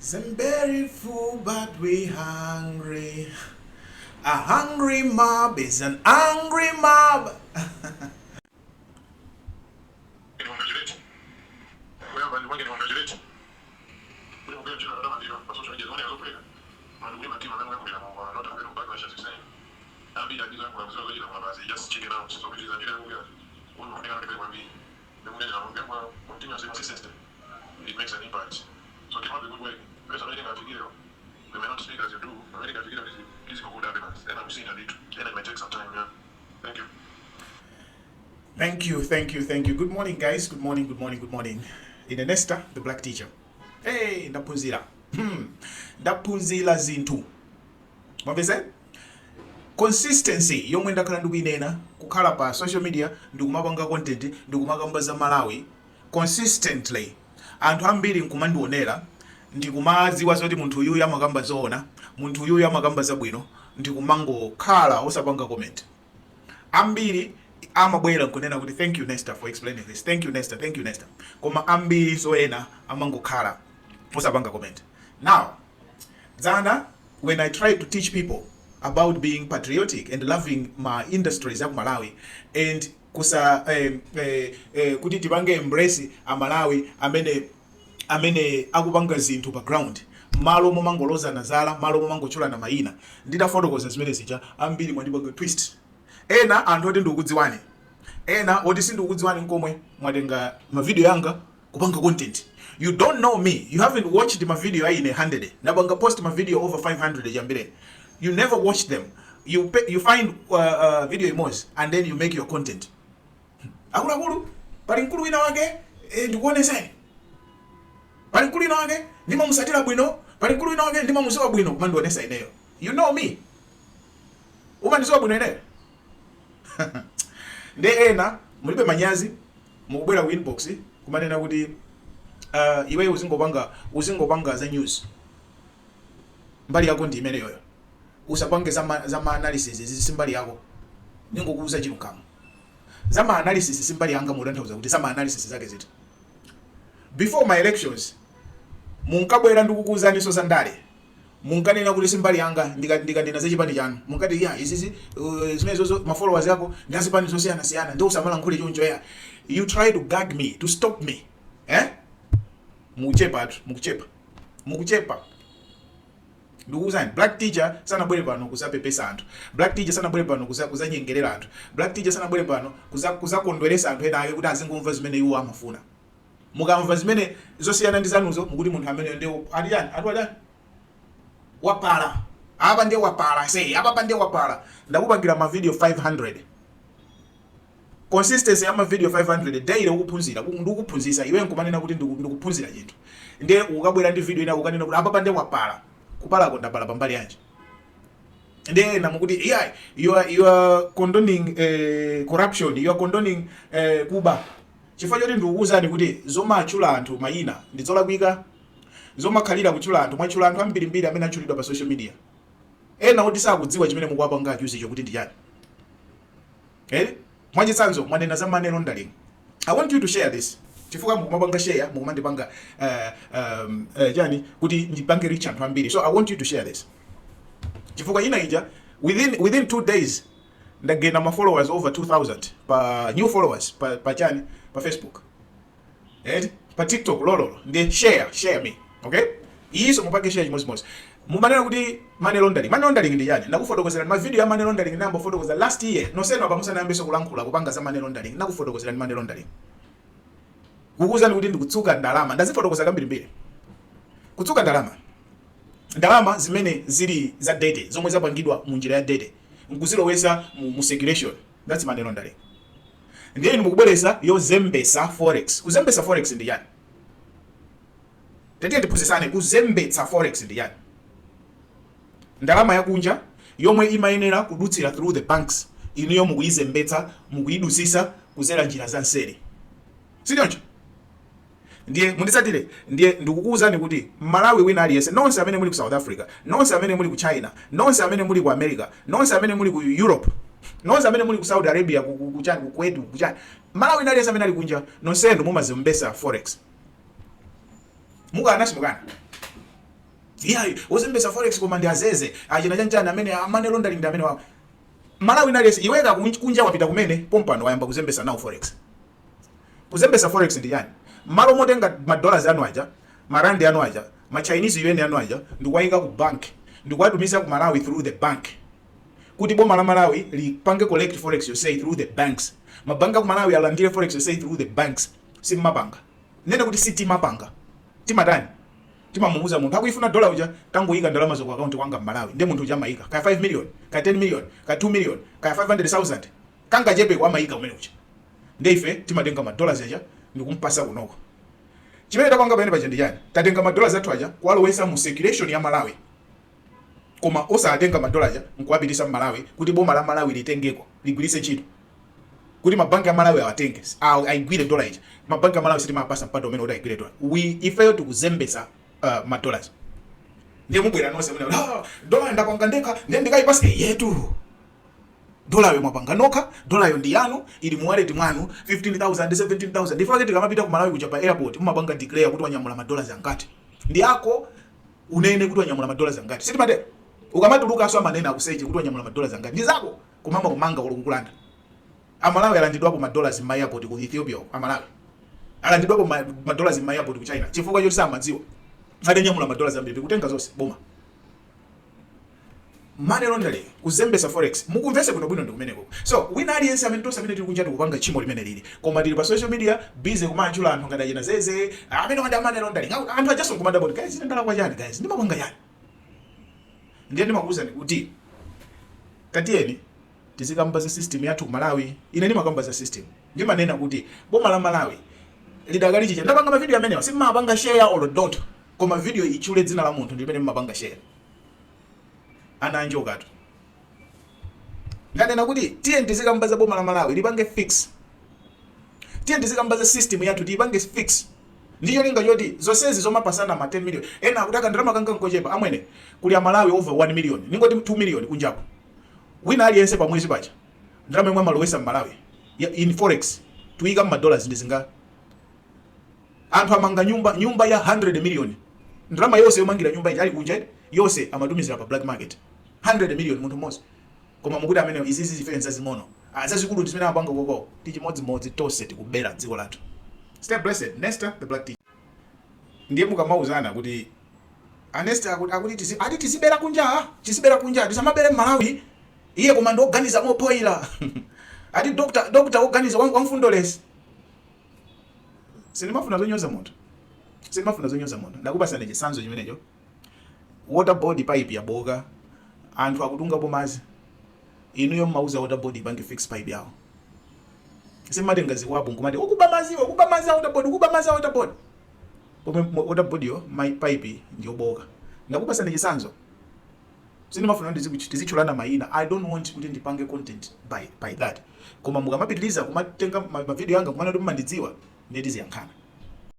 Zamberi full, but we hungry. A hungry mob is an angry mob. Thank you, thank you, thank you. Good morning, guys. Good morning, good morning, good morning. Ine Nesta, the black teacher. Hey, ndaphunzira. Ndaphunzira zinthu. Mwamvese? Consistency yomwe ndakhala ndikuyinena, kukhala pa social media ndikumapanga content, ndikumakamba za Malawi consistently, anthu ambiri nkumandionera, ndikumadziwa zoti munthu uyuyu amakamba zoona, munthu uyuyu amakamba zabwino, ndikumangokhala osapanga comment. Ambiri amabwera nkunena kuti, "Thank you, Nesta, for explaining this. Thank you, Nesta. Thank you, Nesta." Koma ambiri so ena amangokhala osapanga comment. Now, dzana when I tried to teach people about being patriotic and loving my industries aku Malawi and kusa kuti tipange embrace Amalawi amene akupanga zinthu pa ground, malo momangolozana zala, malo momangotchulana mayina, nditafotokoza zimene zija, ambiri mwandipanga twist. Ena anthu oti ndikukudziwani, ena oti sindikukudziwani nkomwe, mwatenga mavideo yanga kupanga content. You don't know me, you haven't watched my video aine 100. Ndapanga post ma video over 500 chambireni. You never watch them. You find video imodzi and then you make your content. Akuluakulu, pali mkulu wina wake, ndikuoneseni, pali mkulu wina wake ndimamusatira bwino, pali mkulu wina wake ndimamuziwa bwino, kumandionesa ineyo. You know me? Umandiziwa bwino ineyo? Nde ena mulibe manyazi, mukubwera ku inbox kumanena kuti iweyo uzingopanga za news, mbali yako ndi imeneyoyo, usapange za ma analysis, izi si mbali yako. Ningokuuza chilungamo, za ma analysis si mbali yanga mutanthauza kuti za ma analysis zake ziti? Before my elections munkabwera ndikukuuzaniso za ndale, munkanena kuti simbali yanga. Ndikanena za chipani chanu munkati ya izizi, zimene zozo ma followers yako ndi azipani zosiyanasiyana, ndi usamalankhule choncho ya. You try to gag me, to stop me, eh? Mukuchepa atu, mukuchepa, mukuchepa. Ndikuwuzani, black teacher sanabwere pano kuzapepesa anthu. Black teacher sanabwere pano kuzanyengerera anthu. Black teacher sanabwere pano kuzakondweresa anthu ena ake kuti azingomva zimene iwo amafuna. Mukamva zimene zosiyana ndi zanuzo, mukuti munthu amene ndi ati chani, ati wachani, wapala apa, ndiye wapala sei apa, ndiye wapala. Ndakupangira ma video 500, consistency ya ma video 500 daily, ukuphunzira, ndikukuphunzisa iwe, nkumanena kuti ndikuphunzira chinthu, ndiye ukabwera ndi video ina ukanena kuti apa ndiye wapala. Kupalako ndapala pambali yanji? Ndiye ena mukuti yeah, you are condoning corruption, you are condoning kuba, chifukwa choti ndikukuwuzani kuti zomatchula anthu mayina ndi zolakwika, zomakhalira kutchula anthu. Mwatchula anthu ambirimbiri amene atchulidwa pa social media, ena oti sakudziwa chimene mukuwapanga accuse icho kuti ndi chani, eh? Mwachitsanzo, mwanena za money laundering. I want you to share this, chifukwa mukumapanga share, mukumandipanga chani, kuti ndipange reach anthu ambiri. So I want you to share this, chifukwa ina ija within 2 days ndagaina ma followers over 2000 pa new followers pa chani, pa Facebook, eh? Pa TikTok lololo. Ndi share, share me, okay? Iyiso mupange share chimodzimodzi. Mumanena kuti money laundering, money laundering ndi chani? Ndakufotokozera ma video ya money laundering, ndambofotokoza last year nonsenu apa musanayambenso kulankhula kupanga za money laundering. Ndakufotokozera money laundering, kukuwuzani kuti ndikutsuka ndalama. Ndazifotokoza kambirimbiri. Kutsuka ndalama, ndalama zimene zili za dirty, zomwe zapangidwa mu njira ya dirty, nkuzilowesa mu circulation, that's money laundering. Ndiye inu mukubweresa yozembesa forex. Kuzembesa forex ndi chani? Tetiye tiphunzitsane, kuzembetsa forex ndi chani? Ndalama yakunja yomwe imayenera kudutsira through the banks, inuyo mukuyizembetsa, mukuyidusisa kuzera njira za nseri, sichoncho? Ndiye munditsatire. Ndiye ndikukuwuzani kuti Malawi wina aliyense, nonse amene muli ku South Africa, nonse amene muli ku China, nonse amene muli ku America, nonse amene muli ku Europe, nonse amene muli ku Saudi Arabia, ku chani, ku Kuwait, kuchani, Malawi wina aliyense amene ali kunja, nonsenu mumazembesa forex. Mukana simukana. Iyayi, ozembesa forex koma ndi azeze achina chanchani amene money laundering ndi amene wawo. Malawi nalese iweka kunja wapita kumene pompano wayamba kuzembesa nawo forex. Kuzembesa forex ndi chani? Malo motenga ma dollars anu aja, marandi anu aja, ma Chinese yuan anu aja, ndikuwayika ku bank, ndikuwatumiza ku Malawi through the bank, kuti boma la Malawi lipange collect forex yonseyi through the banks, mabanki aku Malawi alandire forex yonseyi through the banks. Simmapanga. Nene kuti sitimapanga. Timatani? Timamuuza munthu akuifuna dola uja, "Tangoyika ndalama zo ku account kwanga m'Malawi." Ndiye munthu uja amayika kaya 5 million, kaya 10 million, kaya 2 million, kaya 500,000, kangachepeko amayika kumene kuja. Ndiye ife timatenga ma dollars aja ndikumpasa kunoko. Chimene tapanga pamene paja ndi chani? Tatenga ma dollars athu aja kuwalowesa mu circulation ya Malawi, koma osatenga madola aja nkuwapitisa m'Malawi kuti boma la Malawi litengeko, ligwiritse ntchito, kuti mabanki a Malawi awatenge, ayigwire dola ija. Mabanki a Malawi sitimapasa mpata umene kuti ayigwire dola. We ifeyo tikuzembesa ma dollars. Ndiye mubwera nonse mune, "Ah, dola ndapanga ndekha, ndiye ndikayipasa yetu." Dolayo mwapanga nokha, dolayo ndi yanu, ili mu wallet mwanu, 15,000, 17,000. Ndifake tikamapita ku Malawi kuja, pa airport mumapanga declare kuti wanyamula ma dollars angati. Ndi ako, unene kuti wanyamula ma dollars angati. Sitimatero? Ukamatulukanso amanena akuseche kuti wanyamula ma dollars angati. Ndi zako, kumama kumanga ulo kukulanda. Amalawi alandidwapo ma dollars m'ma airport ku Ethiopia uko. Amalawi alandidwapo ma dollars m'ma airport ku China chifukwa choti samadziwa, atanyamula ma dollars ambiri, kutenga zonse boma. Money laundering, kuzembesa forex, mukumvese bwinobwino, ndi kumeneko. So wina aliyense amene, tonse amene tili kunja, tikupanga tchimo limene lili, koma tili pa social media busy kumatchula anthu ngati achina Zeze amene wandi money laundering. Anthu ajaso nkumadabwa kuti, "Guys, ine ndalakwa chani? Guys, ndimapanga chani?" Ndiye ndimakuwuzani kuti tatiyeni tizikamba za system yathu ku Malawi. Ine ndimakamba za system, ndimanena kuti boma la Malawi lidakali chicha. Ndapanga mavideo amenewa, simmapanga share or don't, koma video ichule dzina la munthu ndimene mmapanga share. Ana anjokatu. Ndanena kuti tiye tizikamba za boma la Malawi lipange fix, tiye tizikamba za system yathu tiyipange fix, ndicho linga choti zonsezi zomapasana ma 10 million. Ena akuti akandalama kanga nkochepa. Amwene, kuli Amalawi over 1 million, ningoti 2 million kunjapo. Wina aliyense pa mwezi pacha ndalama yomwe amalowesa m'Malawi in forex, tuyika m'ma dollars, ndi zinga? Anthu amanga nyumba, nyumba ya 100 million, ndalama yonse yomangira nyumba iji ali kunja yonse amatumizira pa black market. 100 million munthu mmodzi. Koma mukuti amene izizi zifenza zing'ono, zazikulu ndi zimene amapanga koko. Ndi chimodzimodzi, tonse tikubera dziko lathu. Stay blessed. Nesta the Black Teacher. Ndiye mukamauzana kuti anesta akuti ati tizibera kunja, tizibera kunja, tisamabere m'Malawi. Iye koma ndioganiza mopoyira, ati doctor woganiza wamfundolesi. Sindimafuna zonyoza munthu, sindimafuna zonyoza munthu. Ndakupasani chitsanzo chimenecho. Water Board pipe yaboka, anthu akutungapo madzi. Inuyo mmauza Water Board ipange fix pipe yawo. Simmatenga zikwapu nkumati ukuba maziwo, ukuba madzi a Water Board, ukuba madzi a Water Board, pomwe Water Board yo my pipe ndiyoboka. Ndakupasani chitsanzo. Sindimafuna kuti tizitchulana mayina. I don't want kuti ndipange content by that, koma mukamapitiliza kumatenga ma video anga kumana kuti mumandidziwa, ndiye tiziyankhana.